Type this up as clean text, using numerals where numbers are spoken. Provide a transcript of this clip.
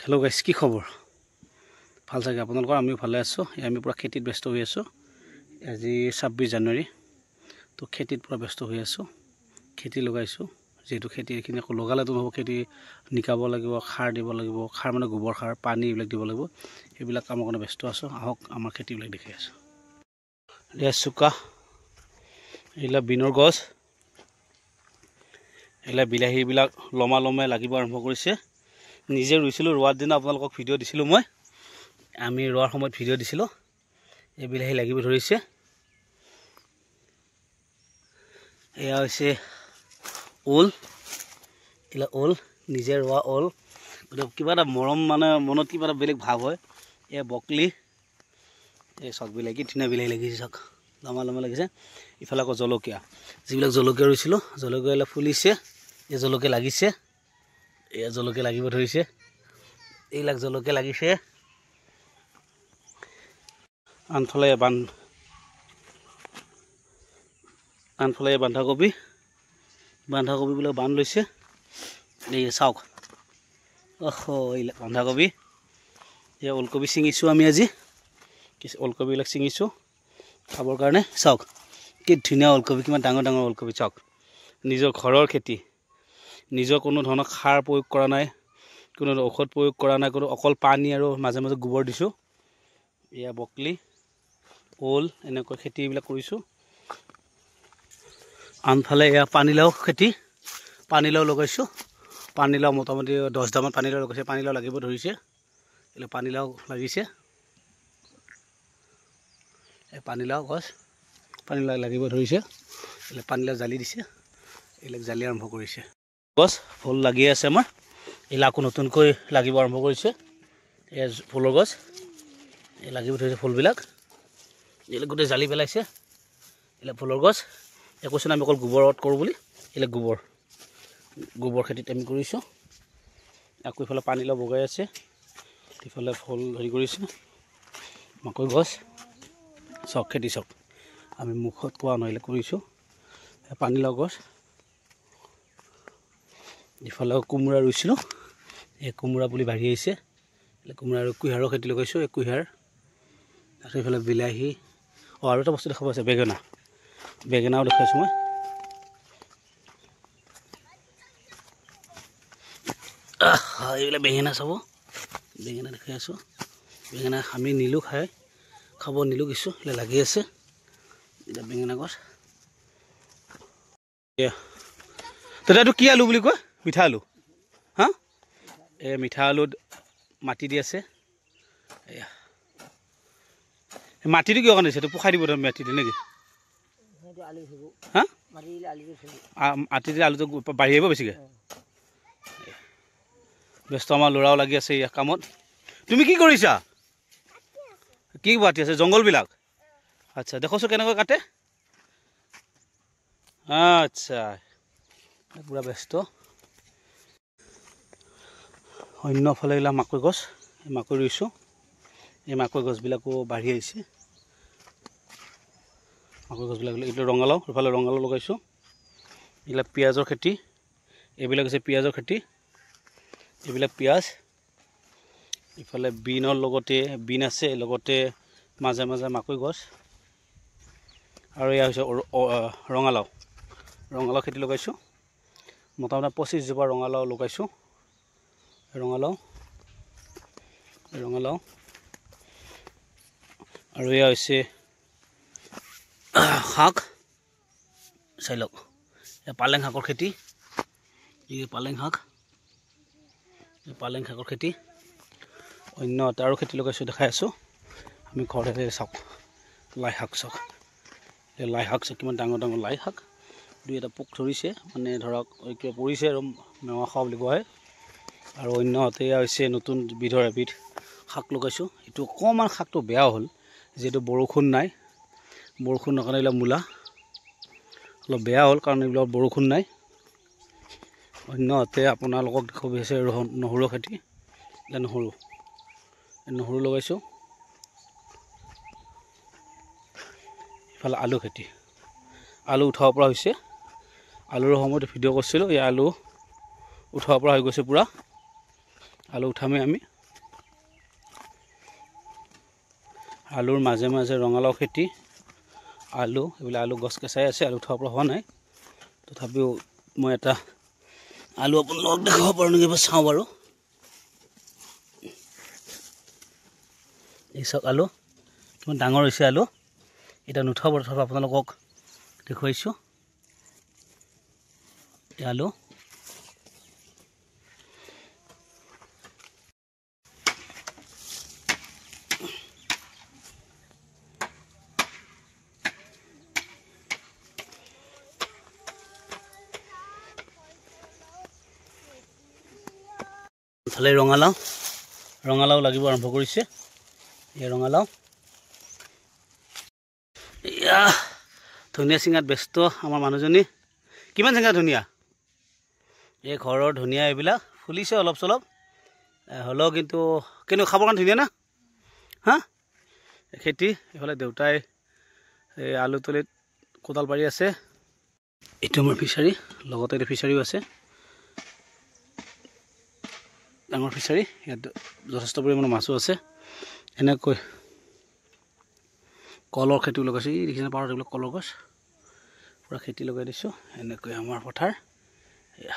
Hello' গাইছ, কি খবৰ? ভাল চাগে আপোনালোকৰ? আমিও ভালে আছোঁ। আমি পূৰা খেতিত ব্যস্ত হৈ আছোঁ। আজি 26 জানুৱাৰী, তো খেতিত পূৰা ব্যস্ত হৈ আছোঁ। খেতি লগাইছোঁ, যিহেতু খেতিখিনি আকৌ লগালেতো নহ'ব, খেতি নিকাব লাগিব, সাৰ দিব লাগিব, সাৰ মানে গোবৰ সাৰ, পানী এইবিলাক দিব লাগিব। সেইবিলাক কামৰ কাৰণে ব্যস্ত আছোঁ। আহক আমাৰ খেতিবিলাক দেখাই আছোঁ। এয়া চুকা, এইবিলাক বিনৰ গছ, এইবিলাক বিলাহীবিলাক লমা লমে লাগিব আৰম্ভ কৰিছে। নিজে ৰুইছিলোঁ, ৰোৱাৰ দিনা আপোনালোকক ভিডিঅ' দিছিলোঁ মই, আমি ৰোৱাৰ সময়ত ভিডিঅ' দিছিলোঁ। এই বিলাহী লাগিব ধৰিছে। এয়া হৈছে ওল, এইবিলাক ওল, নিজে ৰোৱা ওল। গতিকে কিবা এটা মৰম, মানে মনত কিবা এটা বেলেগ ভাৱ হয়। এয়া বকলি, এই চাওক বিলাহী, কি ধুনীয়া বিলাহী লাগিছে চাওক, লমা লমা লাগিছে। ইফালে আকৌ জলকীয়া, যিবিলাক জলকীয়া ৰুইছিলোঁ, জলকীয়া এইবিলাক ফুলিছে, এই জলকীয়া লাগিছে, এয়া জলকীয়া লাগিব ধৰিছে, এইবিলাক জলকীয়া লাগিছে। আনফালে আনফালে বন্ধাকবি, বন্ধাকবিবিলাক বান্ধ লৈছে। এই চাওক, অহ এইবিলাক বন্ধাকবি। এয়া ওলকবি ছিঙিছোঁ আমি আজি, ওলকবিবিলাক ছিঙিছোঁ খাবৰ কাৰণে। চাওক কি ধুনীয়া ওলকবি, কিমান ডাঙৰ ডাঙৰ ওলকবি চাওক। নিজৰ ঘৰৰ খেতি, নিজৰ কোনো ধৰণৰ সাৰ প্ৰয়োগ কৰা নাই, কোনো ঔষধ প্ৰয়োগ কৰা নাই, কোনো অকল পানী আৰু মাজে মাজে গোবৰ দিছোঁ। এয়া বকলি, ওল, এনেকৈ খেতিবিলাক কৰিছোঁ। আনফালে এয়া পানীলাও খেতি, পানীলাও লগাইছোঁ। পানীলাও মোটামুটি 10টামান পানীলাও লগাইছে, পানীলাও লাগিব ধৰিছে, এইবিলাক পানীলাও লাগিছে। এই পানীলাও গছ, পানীলাও লাগিব ধৰিছে, এইবিলাক পানীলাও জালি দিছে, এইবিলাক জালি আৰম্ভ কৰিছে। গছ ফুল লাগি আছে আমাৰ, এইবিলাক আকৌ নতুনকৈ লাগিব আৰম্ভ কৰিছে। এয়া ফুলৰ গছ, এই লাগিব ধৰিছে ফুলবিলাক, এইবিলাক গোটেই জালি পেলাইছে। এইবিলাক ফুলৰ গছ। এই কৈছোঁ আমি অকল গোবৰত কৰোঁ বুলি, এইবিলাক গোবৰ, গোবৰ খেতিত আমি কৰিছোঁ। আকৌ ইফালে পানীলাও বগাই আছে, ইফালে ফুল হেৰি কৰিছে, মাকৈ গছ। চাওক খেতি চাওক, আমি মুখত কোৱা নহ'লে কৰিছোঁ। পানীলাও গছ, ইফালে কোমোৰা ৰুইছিলোঁ, এই কোমোৰা পুলি বাঢ়ি আহিছে। কোমোৰা আৰু কুঁহিয়াৰৰ খেতি লগাইছোঁ, এই কুঁহিয়াৰ। তাৰপিছত ইফালে বিলাহী। অঁ, আৰু এটা বস্তু দেখাব আছে, বেঙেনা, বেঙেনাও দেখাইছোঁ মই। এইবিলাক বেঙেনা চাব, বেঙেনা দেখাই আছোঁ। বেঙেনা আমি নিলোঁ, খাই খাব নিলোঁ কিছু, এইবিলাক লাগি আছে। এতিয়া বেঙেনা গছ। দাদা এইটো কি আলু বুলি কয়? মিঠা আলু। হা, এই মিঠা আলুত মাটি দি আছে। এয়া মাটিটো কিয় কাৰণে দিছে? এইটো পোখাই দিব মাটিটো নেকি? হা, মাটি দিলে আলুটো বাঢ়ি আহিব বেছিকৈ। ব্যস্ত আমাৰ ল'ৰাও লাগি আছে ইয়াৰ কামত। তুমি কি কৰিছা? কি বাতি আছে জংঘলবিলাক? আচ্ছা, দেখোচোন কেনেকৈ কাটে। আচ্ছা, পূৰা ব্যস্ত। অন্যফালে এইবিলাক মাকৈ গছ, এই মাকৈ ৰুইছোঁ। এই মাকৈ গছবিলাকো বাঢ়ি আহিছে। মাকৈ গছবিলাক, এইটো ৰঙালাও, এইফালে ৰঙালাও লগাইছোঁ। এইবিলাক পিঁয়াজৰ খেতি, এইবিলাক হৈছে পিঁয়াজৰ খেতি, এইবিলাক পিঁয়াজ। ইফালে বিনৰ লগতে বিন আছে, লগতে মাজে মাজে মাকৈ গছ। আৰু এয়া হৈছে ৰঙালাও, ৰঙালাও খেতি লগাইছোঁ। মোটামুটি 25জোপা ৰঙালাও লগাইছোঁ। ৰঙালাও, ৰঙালাও। আৰু এয়া হৈছে শাক, চাই লওক, এয়া পালেং শাকৰ খেতি, এই পালেং শাক, এই পালেং শাকৰ খেতি। অন্য এটা আৰু খেতি লগাইছোঁ, দেখাই আছোঁ। আমি ঘৰতে চাওক লাই শাক, চাওক এই লাই শাক চাওক, কিমান ডাঙৰ ডাঙৰ লাই শাক। দুই এটা পোক ধৰিছে, মানে ধৰক কিবা পৰিছে আৰু, মেৱা খোৱা বুলি কোৱা হয়। আৰু অন্যহাতে এয়া হৈছে নতুন বিধৰ এবিধ শাক লগাইছোঁ। এইটো অকণমান শাকটো বেয়া হ'ল, যিহেতু বৰষুণ নাই। বৰষুণৰ কাৰণে এইবিলাক মূলা অলপ বেয়া হ'ল, কাৰণ এইবিলাক বৰষুণ নাই। অন্যহাতে আপোনালোকক দেখুৱাব বিচাৰিছে নহৰুৰ খেতি, এতিয়া নহৰু, নহৰু লগাইছোঁ। ইফালে আলু খেতি, আলু উঠাব পৰা হৈছে। আলুৰ সময়ত ভিডিঅ' কৰিছিলোঁ, এই আলু উঠাব পৰা হৈ গৈছে পূৰা। আলু উঠামেই আমি। আলুৰ মাজে মাজে ৰঙালাও খেতি, আলু, এইবিলাক আলু গছ কেঁচাই আছে, আলু উঠাব পৰা হোৱা নাই। তথাপিও মই এটা আলু আপোনালোকক দেখুৱাব পাৰোঁ নেকি এবাৰ চাওঁ বাৰু। এই চাওক আলু কিমান ডাঙৰ হৈছে আলু, এতিয়া নুঠাব, তথাপি আপোনালোকক দেখুৱাইছোঁ এই আলু। ইফালে ৰঙালাও, ৰঙালাও লাগিব আৰম্ভ কৰিছে, এই ৰঙালাও। এয়া ধনিয়া চিঙাত ব্যস্ত আমাৰ মানুহজনী। কিমান চিঙা ধনিয়া? এই ঘৰৰ ধনিয়া এইবিলাক ফুলিছে অলপ চলপ হ'লেও, কিন্তু খাবৰ কাৰণে ধুনীয়া না। হা খেতি। এইফালে দেউতাই এই আলু তলিত কোদাল পাৰি আছে। এইটো আমাৰ ফিচাৰী, লগতে এইটো ফিচাৰীও আছে, ডাঙৰ ফিচাৰী। ইয়াত যথেষ্ট পৰিমাণৰ মাছো আছে। এনেকৈ কলৰ খেতিও লগাইছোঁ, এই দেখিছেনে পাৰত এইবিলাক কলৰ গছ, পূৰা খেতি লগাই দিছোঁ। এনেকৈ আমাৰ পথাৰ। এয়া